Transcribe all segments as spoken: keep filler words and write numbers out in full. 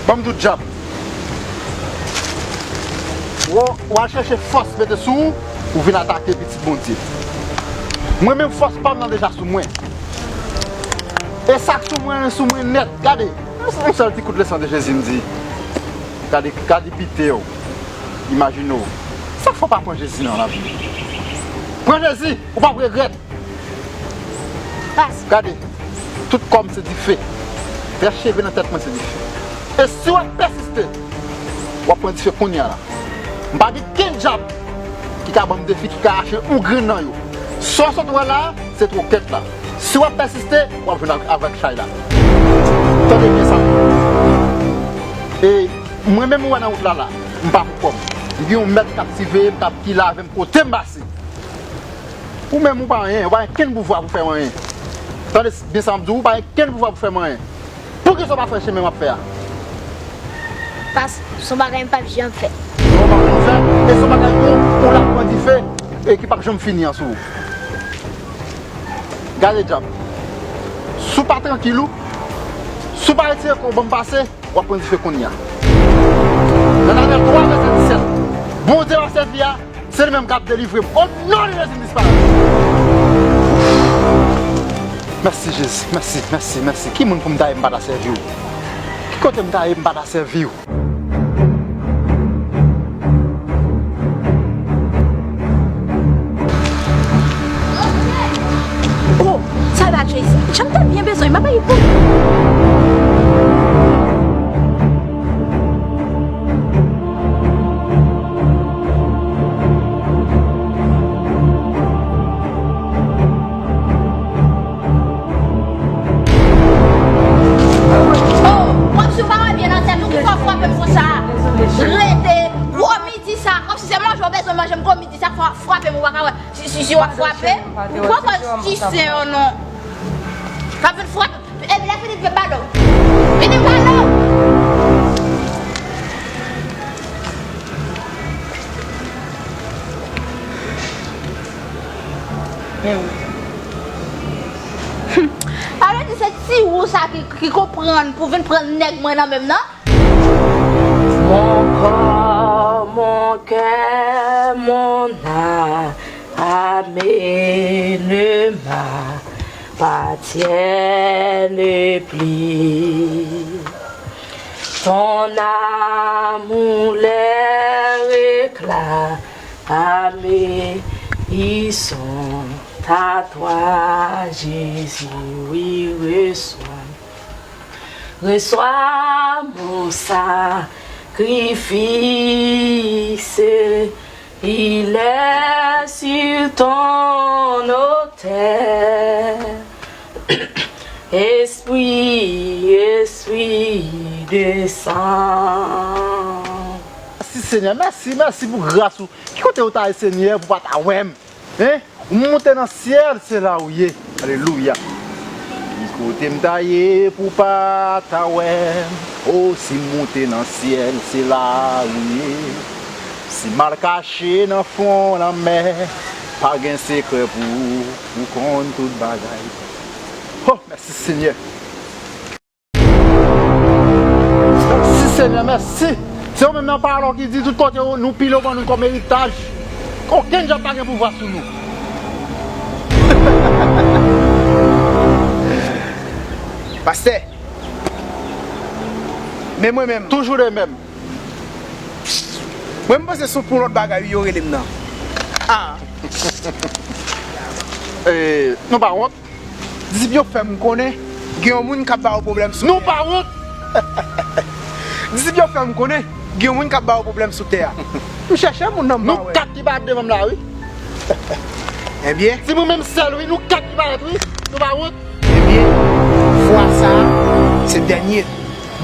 Ban m di w, dyab. Ou, ou al chèche fòs mete sou ou pou vin atake pitit Bondye. Mwen menm, fòs pa m nan deja sou mwen. E sa k sou mwen, sou mwen nèt. Gade, yon sèl ti kout lesan de Jezi m di. Gade, gade pite w. Imajine w. Sa k fè w pa pran Jezi nan lavi w? Pran Jezi, ou p ap regrèt. Gade, tout kò m se dife. Rès cheve nan tèt mwen se dife. E si w ap pèsiste, w ap pran dife kounye a la. M pa gen kenn dyab ki ka ban m defi, ki ka rache yon grenn nan yo. Sa w sot wè la, se twokèt la. Si w ap pèsiste, w ap jwenn ak, avèk chay la. Tande byen sa. E mwen menm ou wè nan wout la la, m pa pou kò m. M gen yon mèt k ap siveye m, k ap gide avè m kote m pase. Ou menm ou pa anyen, ou pa gen kenn pouvwa pou fè m anyen. Tande byen sa m di w, ou pa gen kenn pouvwa pou fè m anyen. Poukisa w pa fè chemen m ap fè a? Pas, se yon bagay m p ap janm fè. Se yon bagay w fè, e se yon bagay tou, ou l ap pran dife, e ki p ap janm fini an sou ou. Gade dyab. Si w pa trankil ou, si w pa retire kò w ban m pase, w ap pran dife kounye a. Nan Danyèl twa vèsè disèt, Bondye w ap sèvi a, se li menm k ap delivre m. O non de Jezi, m disparèt. Mèsi, Jezi. Mèsi, mèsi, mèsi. Ki moun pou m ta ye m pa ta sèvi w? Ki kote m ta ye m pa ta sèvi w? Oh, sa va, Tracy. Jan m te byen bezwen, m ap bay pou. Oh, w ap sou pa byen nan tèt ou, poukisa w frape m konsa? Rete, gwo midi sa, kòmsi se manje w bezwen manje, m gwo midi sa, frape m, ou pa ka wè. Si, si, si w ap frape, m pran kòz ti sen an non. K ap vin frape. Epi lè fini, vin balo. Vini balo. Alò di se ti ou sa ki, ki konprann pou vin pran nèg mwen nan men m nan? Mon corps, mon cœur, mon âme, ne m'appartiennent plus. Ton amour, leur éclat, amis, ils sont à toi, Jésus, oui, reçois. Reçois mon sacrifice, il est sur ton autel. Esprit, Esprit, descend. Mèsi, Senyè, mèsi, mèsi pou gras ou. Ki kote ou ta ye, Senyè, pou pa ta wè m? Hein? Ou monte nan syèl, se la ou ye. Alelouya. Ki kote m ta ye pou pa ta wè m? O, si m monte nan syèl, se la ou ye. Si m al kache nan fon lanmè, pa gen sekrè pou ou, ou konn tout bagay. Oh, mèsi, Senyè. Mèsi, Senyè, mèsi. Se ou menm nan pawòl ou ki di tout kote ou, nou pile ou ban nou kòm eritaj. Okenn dyab pa gen pouvwa sou nou. Pastè, men mwen menm. Toujou de menm. Mwen, m panse se pou lòt bagay wi yo rele m nan. Ah. Eh, nou pa wont? Disip yo fè m konnen gen yon moun k ap ba yo pwoblèm sou tè a. Nou pa wont? Disip yo fè m konnen gen yon moun k ap ba yo pwoblèm sou tè a. M chèche moun nan, m pa wè. Nou kat ki parèt devan m la wi. Ebyen. Se mwen menm sèl wi, nou kat ki parèt wi. Nou pa wont? Ebyen, fwa sa a, se dènye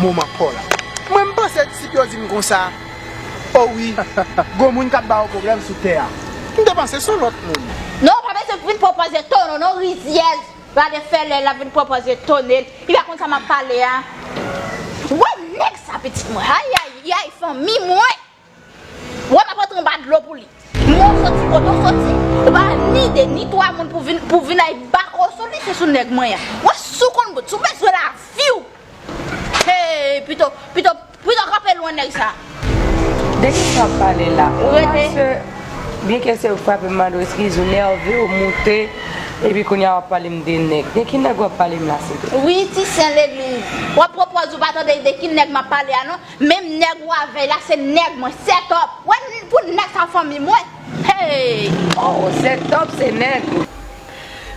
moman pa w la. Mwen, m panse disip yo di m konsa. O wi, gon moun k ap ba w pwoblèm sou tè a. M te panse se yon lòt moun. Non, w pa bezwen vin pwopoze tono non, rizyèz. Gade fè lè l ap vin pwopoze tone l. Li pa konn sa m ap pale a. Wè nèg sa pitit mwen. Ayayay, fanmi mwen. Wè m ap antre anba dlo pou li. Mwen w soti kote w soti. Ou pa ni de ni twa moun pou vin, pou vin ay bako sou li, se sou nèg mwen an. Wè si w konn bout, si w bezwen lavi w. Hey, pito, pito, Nèg sa. De ki sa w ap pale la? Rete. Byenke se ou k frape m, mande w eskize, ou nève, ou moute, epi kounye a w ap pale m de nèg. De ki nèg w ap pale m la, silvouplè? Wi, ti sen legliz. W ap pran pòz ou pa tande de ki nèg m ap pale a non. Menm nèg ou avè la, se nèg mwen, set up. Wè pou nèg sa fanmi mwen. Hey! Oh, set up, se nèg.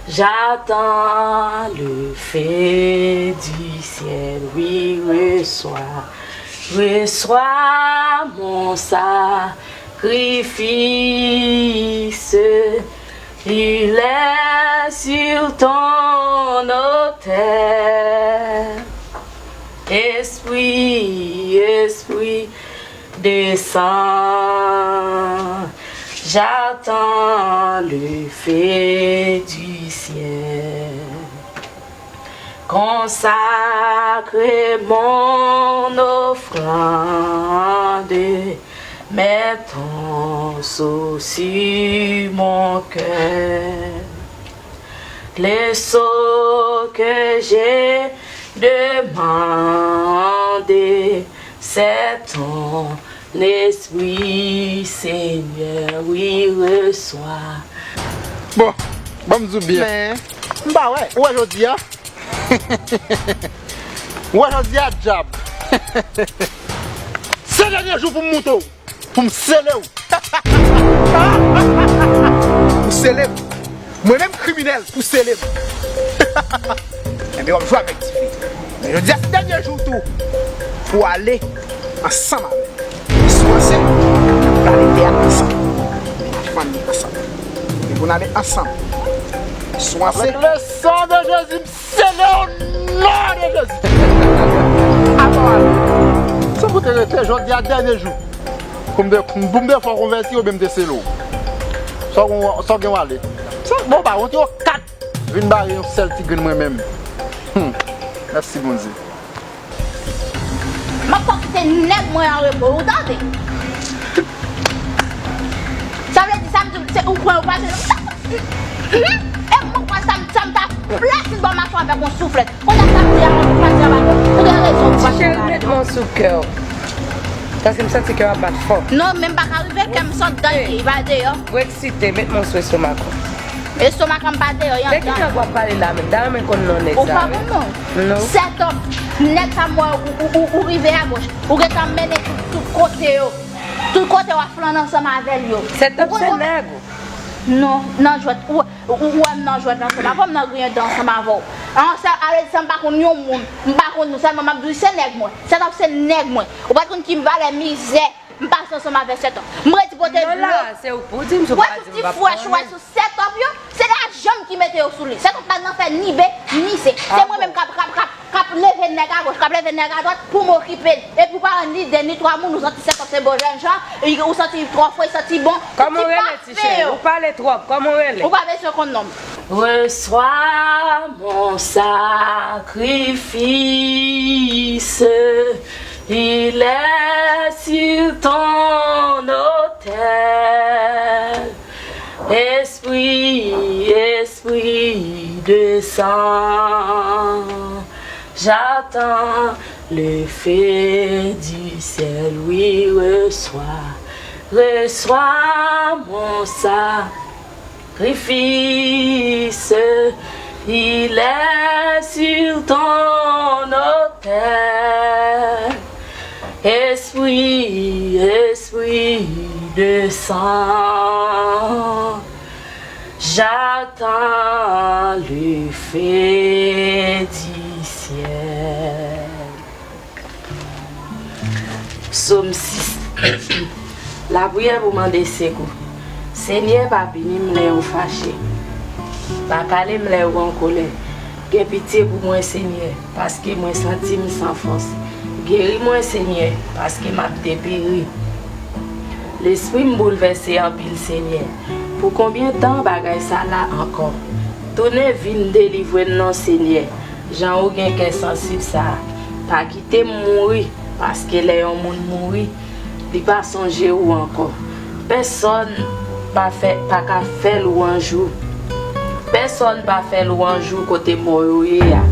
J'attends le feu du ciel, oui, reçois, reçois mon sacrifice. Il est sur ton autel. Esprit, Esprit, descends. J'attends le feu du ciel. Consacre mon offrande, mets ton sceau sur mon cœur. Le sceau que j'ai demandé, c'est ton esprit, Seigneur, oui, reçois. Bon, ban m di w byen. M pa wè. Ou wè jodi a? Ou wè jodi a, dyab? Se dènye jou pou m moute w. Pou m sele w. Pou sele m. Mwen menm kriminèl, pou sele m. Enben, w ap jwe avèk dife. Men jodi a, se dènye jou tou. Pou w ale ansanm avè m. Si w ansent, n ap lave tè a ansanm. N ap fann li ansanm. E pou n ale ansanm. Si w ansent. Avec le sang de Jésus, m sele w o non de Jezi. Atò ale. Se pou te rete jodi a dènye jou. Pou m te, pou m te fè w konvèti oubyen m te sele w. Sa w, sa w gen w ale. Sa, bon, w pa wont yo kat. Vin bare yon sèl ti grenn mwen menm. Hmm. Mèsi Bondye. M ap fè w kite nèg mwen an repo, ou tande? Sa vle di sa m di w, se ou kwè ou pa se. E mwen kwè sa m, sa m ta fle si l ban m mache avèk yon souflèt. Kounye a sa m di a, ou pa di a, ou gen rezon, ou pa di a. Tichèl, met men w sou kè w. Paske m santi kè w ap bat fò. Non, men m pa ka rive kè m sot dan li, li pa deyò. Ou eksite, met men w sou estomak ou. Estomak an pa deyò, li anndan. De ki nèg w ap pale la menm? Dayè mwen konn non nèg sa. Ou pa konn non? Non. Set up, nèg sa m wè ou, ou, ou, ou rive agoch. Ou gentan mennen tout, tout kote yo. Tout kote w ap flannen ansanm avè l yo. Set up se nèg ou. Non, nan jwèt. Ou, ou, ou wè m nan jwèt ansanm avè w, m nan griyen dan ansanm avè w. An, sa, ale di sa m pa konn yon moun. M pa konn nou, sèlman m ap di w se nèg mwen. Set up se nèg mwen. Ou pa t konn ki valè mizè. M pase ansanm avè set up. M redi pote dlo. Non la, se ou pou di m, si w pa di m, m p ap konnen. Wè sou ti frèch, wè sou set up yo, se lajan m ki mete yo sou li. Set up pa nan fè ni B, ni C. Se mwen menm k ap, k ap, k ap, k ap leve nèg agoch, k ap leve nèg adwat pou m okipe l. Epi w pa wè ni de, ni twa moun, ou santi set up se bon jènjan, ou santi twò fre, santi bon. Kòman w rele, ti cheri? Ou pale twòp, kòman w rele? Ou pa bezwen konn non m. Reçois mon sacrifice, il est sur ton autel. Esprit, Esprit, descends. J'attends le feu du ciel, oui, reçois, reçois mon sacrifice. Il est sur ton autel. Esprit, Esprit, descends. J'attends le feu du ciel. Sòm sis. Lapriyè pou mande sekou. Senyè, pa pini m lè ou fache. Pa kale m lè ou an kolè. Gen pitye pou mwen, Senyè, paske mwen santi m san fòs. Geri mwen, Senyè, paske m ap deperi. Lespri m boulvèse anpil, Senyè. Pou konbyen tan bagay sa la ankò? Tounen vin delivre m non, Senyè, jan ou gen kè sansib sa a. Pa kite m mouri, paske lè yon moun mouri, li pa sonje ou ankò. Pèsòn pa fè, pa ka fè lwanj ou. Pèsòn pa fè lwanj ou kote mò yo ye a.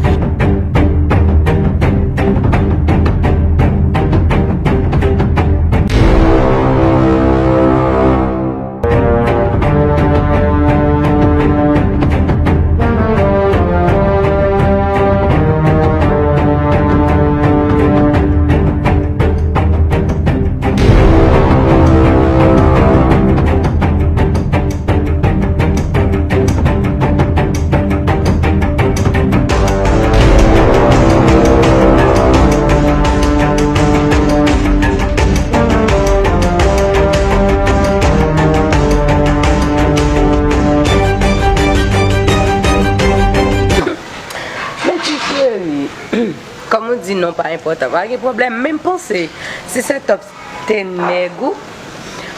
Non, pa enpòtan, pa gen pwoblèm. Men m panse, si Sètòp te nèg ou,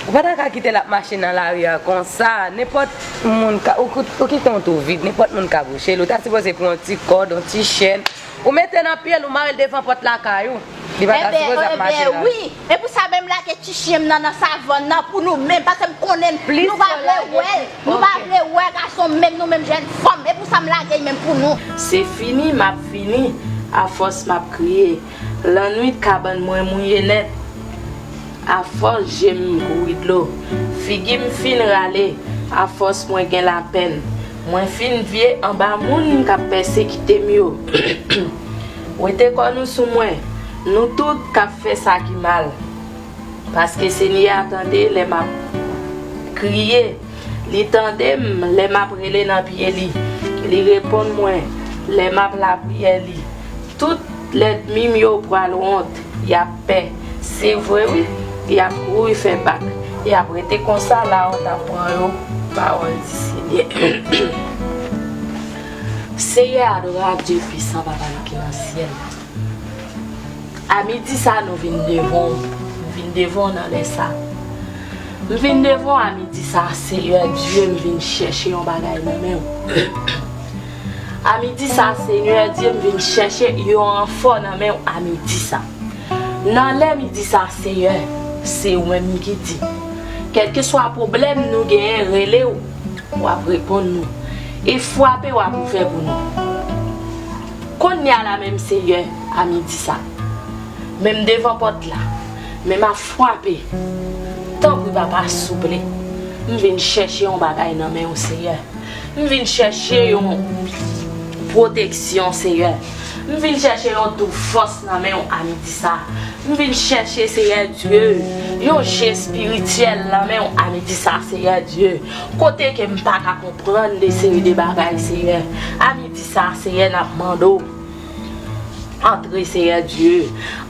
ou pa ta ka kite l ap mache nan lari a konsa. Nenpòt moun ka, ou, ou kite yon twou vid, nenpòt moun ka bouche l. Ou ta sipoze pran yon ti kòd, yon ti chèn, ou mete nan pye l, ou mare l devan pòt lakay ou. Li pa ta sipoze ap mache la. Wi. E pou sa menm lage ti chyen m nan nan savann nan pou nou menm, paske m konnen nou pa vle wè l, nou pa vle wè gason menm, nou menm jèn fanm, e pou sa m lage l menm pou nou. Se fini m ap fini, afòs m ap kriye. Lannwit kabann mwen mouye nèt, afòs je m kouri dlo. Figi m fin rale, afòs mwen gen lapèn. Mwen fin vye anba moun k ap pèsekite m yo. Wete kò nou sou mwen, nou tout k ap fè sa ki mal. Paske Senyè a tande lè m ap kriye, li tande m lè m ap rele nan pye li, li reponn mwen lè m ap lapriyè li. Tout lènmi m yo pral wont, y ap pè. Se vre, wi, y ap kouri fè bak, y ap rete konsa, lawont ap pran yo. Pawòl di Senyè. Seyè, adorab, Dye pwisan, Papa nou ki nan syèl. A midi sa, nou vin devan w. Nou vin devan w nan lè sa. M vin devan w a midi sa, Seyè Dye, m vin chèche yon bagay nan men w. A midi sa, Seyè Dye, m vin chèche yon ranfò nan men w a midi sa. Nan lè midi sa, Seyè, se ou menm ki di. Kèlkeswa pwoblèm nou genyen, rele w, w ap reponn nou. E frape, w ap ouvè pou nou. Kounye a la menm, Seyè, a midi sa, men m devan pòt la, men m ap frape. Tanpri, Papa, souple, m vin chèche yon bagay nan men w, Seyè. M vin chèche yon pwoteksyon, Seyè. M vin chèche yon tou fòs nan men w a midi sa. M vin chèche, Seyè Dye, yon je espirityèl nan men w a midi sa, Seyè Dye. Kote ke m pa ka konprann de seri de bagay, Seyè. A midi sa, Seyè, n ap mande w. Antre, Seyè Dye.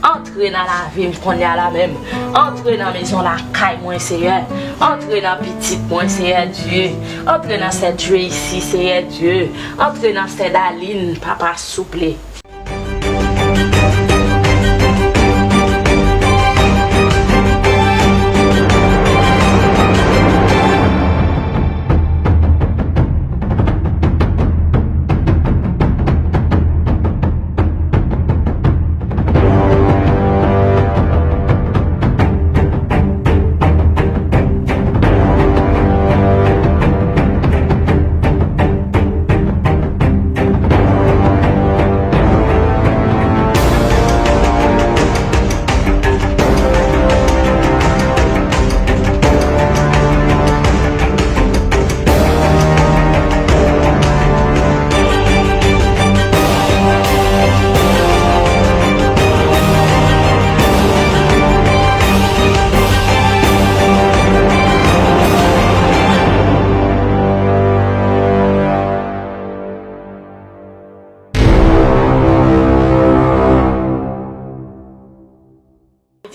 Antre nan lavi m kounye a la menm. Antre nan mezon lakay mwen, Seyè. Antre nan pitit mwen, Seyè Dye. Antre nan sè Tracy, Seyè Dye. Antre nan sè Daline, Papa, souple.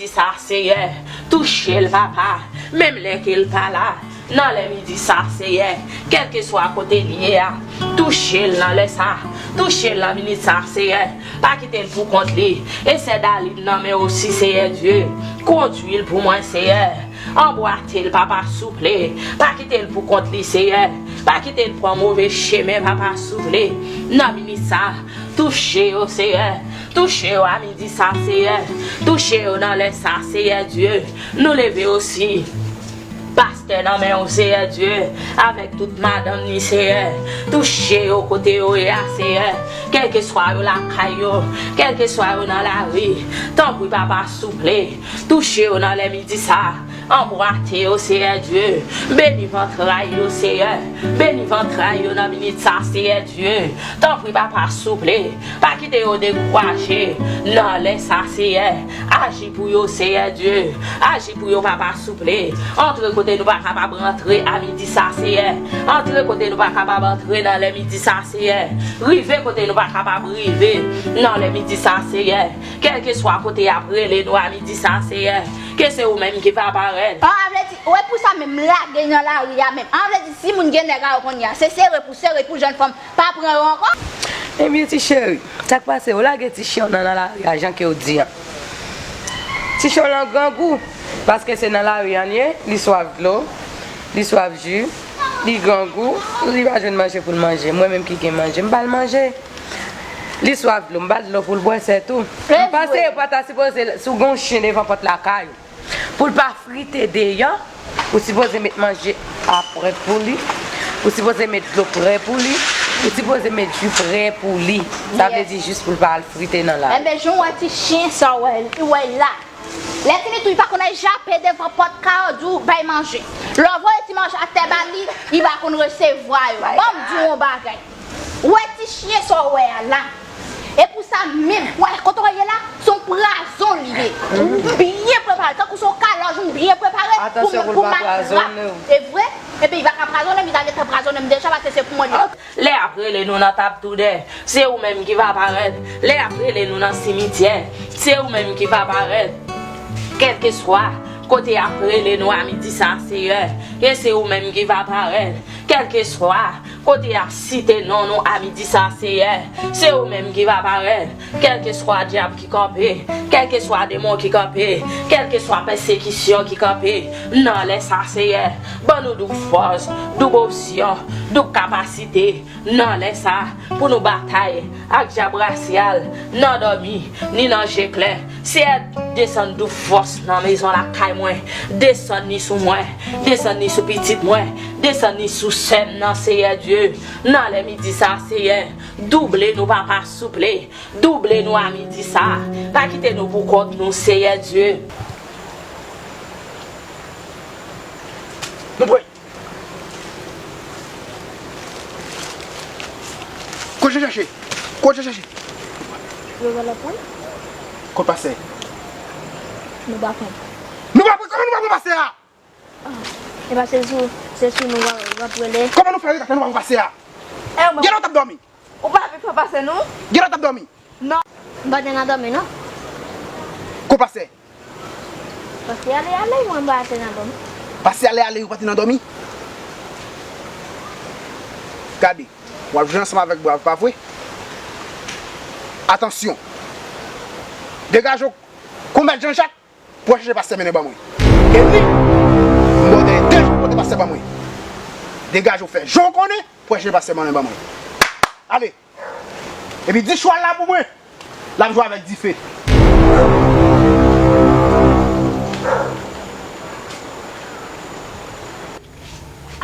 Di sa, Seyè, touche l, Papa, menm lè ke l pa la. Nan lè midi sa, Seyè, kèlkeswa kote l ye a, touche l nan lè sa, touche l nan minit sa, Seyè. Pa kite l pou kont li. E sè Daline nan men w osi, Seyè Dye. Kondui l pou mwen, Seyè. Anbwate l, Papa, souple. Pa kite l pou kont li, Seyè. Pa kite l pran move chemen, Papa, souple. Nan minit sa, touche yo, Seyè. Touche yo a midi sa, Seyè. Touche yo nan lè sa, Seyè Dye. Nou leve osi pastè nan men w, Seyè Dye, avèk tout madanm ni, Seyè. Touche yo kote yo ye a, Seyè. Kèlkeswa yo lakay yo, kèlkeswa yo nan lari, tanpri, Papa, souple, touche yo nan lè midi sa. Anbwate yo, Seyè Dye. Beni vantray yo, Seyè. Beni vantray yo nan minit sa, Seyè Dye. Tanpri, Papa, souple, pa kite yo dekouraje nan lè sa, Seyè. Aji pou yo, Seyè Dye. Aji pou yo, Papa, souple. Antre kote nou pa kapab rantre a midi sa, Seyè. Antre kote nou pa kapab antre nan lè midi sa, Seyè. Rive kote nou pa kapab rive nan lè midi sa, Seyè. Kèlkeswa kote y ap rele nou a midi sa, Seyè, ke se ou menm ki va parèt. An vle di, wè pou sa menm lage nan lari a menm. An vle di, si moun gen nèg a yo kounye a, se sere pou sere pou jèn fanm pa pran yo ankò. Ebyen, ti cheri, sa k pase? Ou lage ti chen w nan, nan lari a, jan ke w di an. Ti chen w lan grangou, paske se nan lari a l ye, li swaf dlo, li swaf ji, li grangou, li pa jwenn manje pou l manje. Mwen menm ki gen manje, m ba l manje. Li swaf dlo, m ba l dlo pou l bwè, sètou. M panse yo pa ta sipoze, si w gen yon chen devan pòt lakay ou, pou l pa frite deyò, ou sipoze met manje a prè pou li, ou sipoze met dlo prè pou li, ou sipoze met ji prè pou li. Sa vle di jis pou l pa al frite nan lari. Enben, jan w wè ti chen sa w wè, w wè la. Lè fini tou, li pa konn al jape devan pòt kay ou, di w bay manje. Lè w voye ti manje atè ba li, li pa konn resevwa yo. Ban m di w yon bagay. Ou wè ti chen sa w wè a la. E pou sa menm, wè, kote w ye la, se yon pwazon li ye. Ou byen prepare, tankou se yon kalòj, ou byen prepare pou, pou m al trap. E vre? Epi, li pa ka pwazonnen m, li ta gentan pwazonnen m deja, paske se pou mwen li. Lè y ap rele nou nan tab toudè, se ou menm ki va parèt. Lè y ap rele nou nan simityè, se ou menm ki va parèt. Kèlkeswa kote y ap rele nou a midi sa, Seyè, ke se ou menm ki va parèt. Kèlkeswa kote y ap site non nou a midi sa, Seyè, se ou menm ki va parèt. Kèlkeswa dyab ki kanpe, kèlkeswa demon ki kanpe, kèlkeswa pèsekisyon ki kanpe, nan lè sa, Seyè, ban nou doub fòs, doub onksyon, doub kapasite, nan lè sa, pou nou batay ak dyab rasyal, nan dòmi, ni nan je klè. Seyè, desann doub fòs nan mezon lakay mwen, desann ni sou mwen, desann ni sou pitit mwen, desann ni sou sè m nan, Seyè Dye, nan lè midi sa, Seyè, double nou, Papa, souple. Double nou a midi sa a. Pa kite nou pou kont nou, Seyè Dye. Nou prè. Kote w chache? Kote w chache? Yo va la pran. Kot pastè? Nou pa pran. Nou pa pran? Kòman nou pa pran pastè a? Ah, e pa se sou, se sou nou w ap, w ap rele. Kòman nou fè rele atè nou pa pran pastè a? Genlè w t ap dòmi. Ou pa vin fè pase nou? Genlè w t ap dòmi. Non. M pa te nan dòmi, non. Kot pastè? Pastè ale, ale, mwen m pa te nan dòmi. Pastè ale, ale, ou pa te nan dòmi? Gade, w ap jwe ansanm avèk brav, pa vre? Atansyon. Degaje w kou mèt Janjak. Pou al chèche pastè mennen ban mwen. E li, m ba w dèyè de jou pou pote pastè ban mwen. Degaje w fè jan w konnen pou al chèche pastè mennen ban mwen. Ale. Epi di chwal la pou mwen. L ap jwe avèk dife.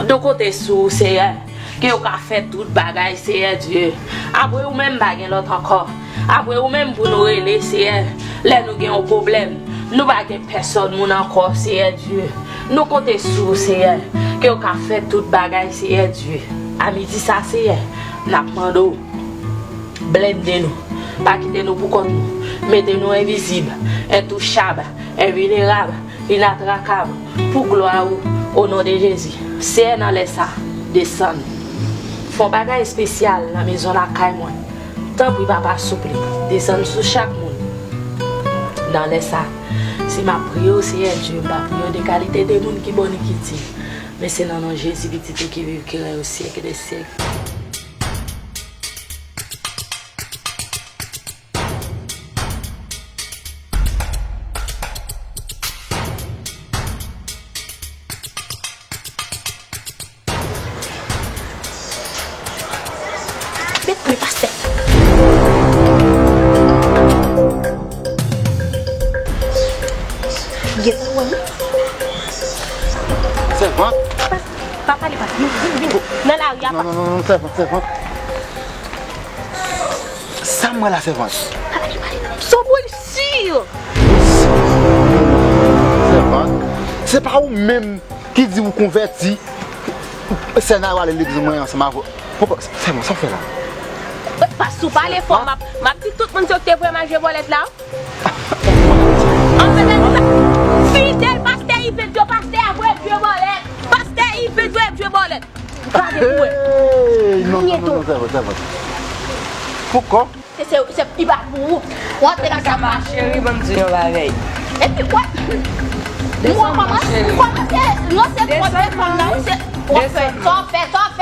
Nou konte sou ou, Seyè, ke w ka fè tout bagay, Seyè Dye. Apre ou menm, pa gen lòt ankò. Apre ou menm pou nou rele, Seyè, lè nou gen yon pwoblèm. Nou pa gen pèsòn moun ankò, Seyè Dye. Nou konte sou ou, Seyè, ke w ka fè tout bagay, Seyè Dye. A midi sa, Seyè, n ap mande w, blende nou. Pa kite nou pou kont nou. Mete nou envizib, entouchab, envilnerab, inatrakab, pou glwa ou, o non de Jezi. Seyè, nan lè sa, desann. Fè yon bagay espesyal nan mezon lakay mwen. Tanpri, Papa, souple, desann sou chak moun. Nan lè sa, si m ap priye w, Seyè Dye, m pa priye w de kalite de moun ki bon ni ki di, men se nan non Jezi, Pitit ou ki viv, ki rèy o syèk de syèk. Met men pastè. Gentan wè m. Sèvant. Pa pale, pale. Vin, vin, vin. Nan lari a. Non, non, non, non, sèvant, sèvant. Sa m wè la, sèvant? Pale, pale. Son bouy si. Sèvant. Se pa ou menm ki di ou konvèti, sè n a yo ale legliz mwen ansanm avè w. Poko, sèvant, sa w fè la? Pas ou pale fò, m ap, m ap di tout moun se ou ki te voye m al jwe bòlèt la. Anfen, men nou la. Fidèl pastè Ive Djo, pastè a vre vye bòlèt. Pastè Ive Djo vye bòlèt. Gade pou wè. Hey, non, non, non, non, sèvant, sèvant. Poko. Se, se, se, li pa pou ou. Ou antre nan sa. Ma cheri, ban m di yon bagay. Epi, wè. Mwen kòmanse, kòmanse lanse kont fanm nan, wi, se, w ap fè, sa w fè, sa w